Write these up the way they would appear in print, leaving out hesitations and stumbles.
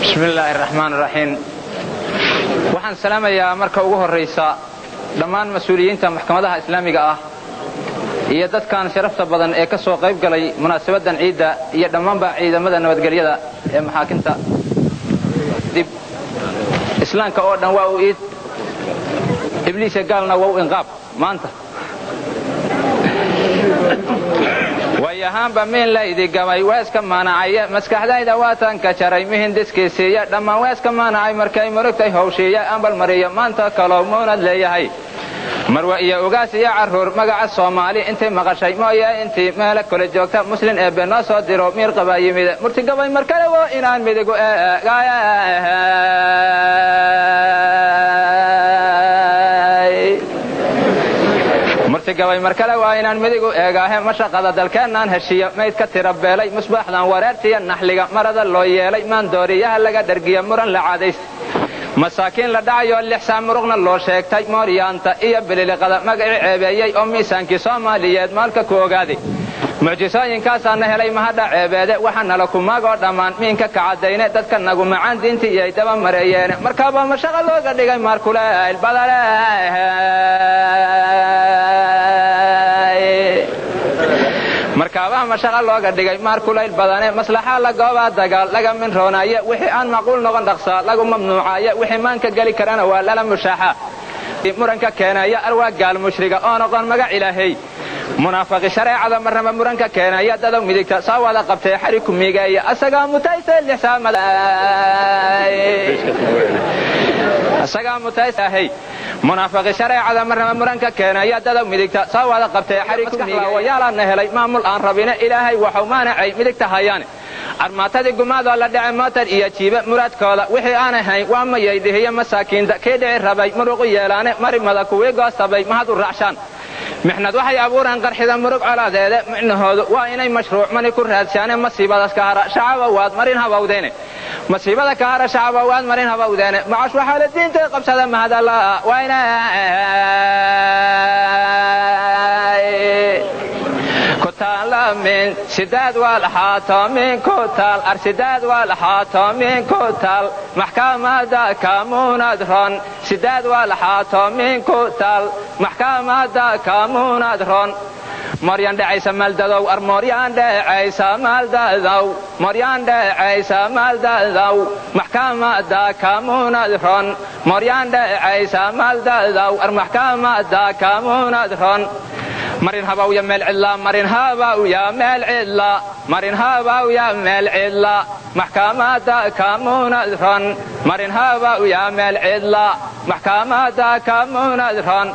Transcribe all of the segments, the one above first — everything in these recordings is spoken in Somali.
Bismi illaahi araxmaan araxiim. Waxaan salaamayaa marka ugu horraysa dhammaan mas-uuliyiinta maxkamadaha islaamiga ah iyo dadkan sharafta badan ee ka soo qayb galay munaasabaddan ciidda iyo dhammaanba ciidamada nabadgelyada ee maxaakinta. Dib islaamka oo dhan waa u iid, ibliisa gaalna waa u inqaab maanta. Waayahaanba miin laydi gamay weeska maanacaya, maskaxdayda waatan ka jaray mihindiskiisiiya, dhammaan weeska maanacay markay murugtay hawshiiya ambal mariya maanta kaloo muunad leeyahay. Marwa iyo ugaas iyo carruur magaca Soomaali intay maqashay mooye intii meelo kale joogta muslin eebbe noo soo diro miir qabaa yimid murtigabay mar kale wo inaan midigu eegay murtigabay mar kale waa inaan midigu eegaahe. Mashaqada dalkeennaan heshiiya mayd ka tira beelay musbaaxdan wareertiya naxliga marada loo yeelay maandooriyaha laga dhergiya muran la caadays masaakiin la dhacayo lixsaa muruqna loo sheegtay mooryaanta iyo bililiqada magaci ceebeeyey oo miisaankii Soomaaliyeed maalka ku ogaaday. Mucjisooyinkaasaana helay mahadha ceebeede waxa nala kumaagoo dhammaan miinka kacadayne dadka nagu macaan diintii iyay daba mareeyeene markaaba mashaqa looga dhigay maarkuleyl badale. Markaabaha mashaqa looga dhigay maarkulayl badane maslaxa la goobaa dagaal laga minroonaaye wixii aan macquul noqon dhaqsaa lagu mamnuucaaye wixii maanka geli karana waa lala mushaaxa muranka keenaya arwaa gaal mushriga oo noqon magac ilaahay munaafaqi shareecada marnaba muranka keenaya dadow midigta saa wada qabtee xari ku miigeeya asagaa mutayse lixsaamadasagaa mutaysahay munaafaqi shareecada marnaba muranka keenaya dadow midigta saa wada qabtee xari ku miigeeyaalaana helay maamul aan rabine ilaahay waxau maanacay midigta hayaane armaatadii gumaadoo la dhece mootar iyo jiibe muraadkooda wixii aan ahayn waa mayay dhihiyo masaakiinta kii dhici rabay muruqu yeelaane marimada kuwii goostabay mahad u raacshaan mixnad waxay abuuraan qarxida murug colaadeede micnahoodu waa inay mashruuc mani ku raadshaane masiibadaas ka hara shacaba waad marin habawdeene masiibada ka hara shacaba waad marin habawdeene macash waxaa la diintay qabsada mahadalla waa inay kutaalamin sideed walxaatomin kutaal ar sideed walxaatomin kutaal maxkamada kamunad ron sideed walxaatomin kutaal maxkamada kamunad ron. Moryaan dhacaysa maaldadow ar moryaan dhacaysa maaldadow moryaan dhacaysa maaldadow maxkamada kamunad ron moryaan dhacaysa maaldadow ar maxkamada kamunad ron. Marin habawya meel cidla marin habawya meel cidla marin habawya meel cidla maxkamada kamunad ron marin habawya meel cidla maxkamada kamunad ron.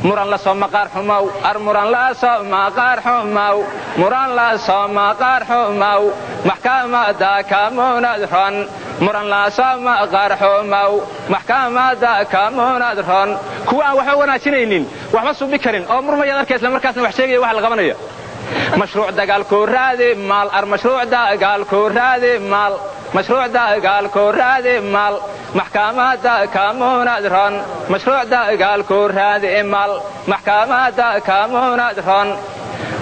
Muran la soo maqaar xumow ar muran la soo maqaar xumow muran la soo maqaar xumow maxkamada kamunad ron muran la soo maqaar xumow maxkamada kamunad ron. Kuwa aan waxba wanaajinaynin waxba suubi karin oo murmayaad arkay isla markaasna wax sheegaya waxa la qabanaya. Mashruuc dagaalkuu raadi maal ar mashruuc dagaalkuu raadi maal mashruuc dagaalkuu raadi maal maxkamada kamunad ron mashruuc dagaalkuu raadi maal maxkamada kamunad ron.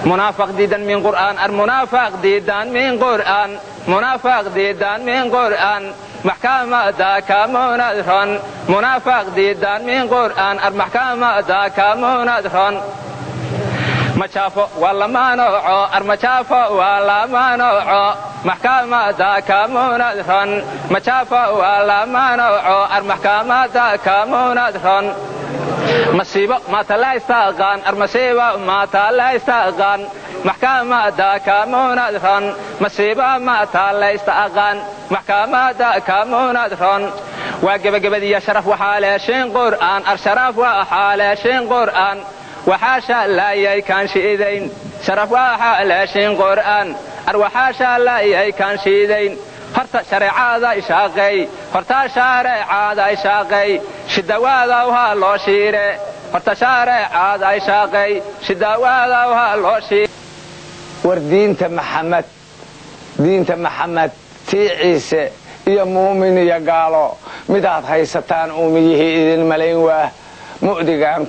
Munaafaq diidan min qur'aan ar munaafaq diidan min qur'aan munaafaq diidan min qur'aan maxkamada kamunad ron munaafaq diidan min qur'aan ar maxkamada kamunad ron. Majaafo waa lamaanoco ar majaafo waa lamaanoco maxkamada kamunad ron majaafo waa lamaanoco ar maxkamada kamunad ron. Masiibo maatalaystaqaan ar masiibo maatalaystaqaan maxkamada kamunad ron masiibo maatalaystaqaan maxkamada kamunad ron. Waa gebagabadiya sharaf waxaa leeshin qur'aan ar sharaf waxaa leeshin qur'aan waxaa shaalayay kaan shiidayn sharaf waxaa leeshin qur'aan ar waxaa shaalayay kaan shiidayn. Horta shareecada ishaaqay horta shareecada ishaaqay shidawaadaw ha loo shiire horta shareecada ishaaqay shidawaadaw ha loo shiire. War diinta Maxamed, diinta Maxamed tii Ciise iyo muumin iyo gaalo midaad haysataan uumiyihii idin malayn waa mu'digaan.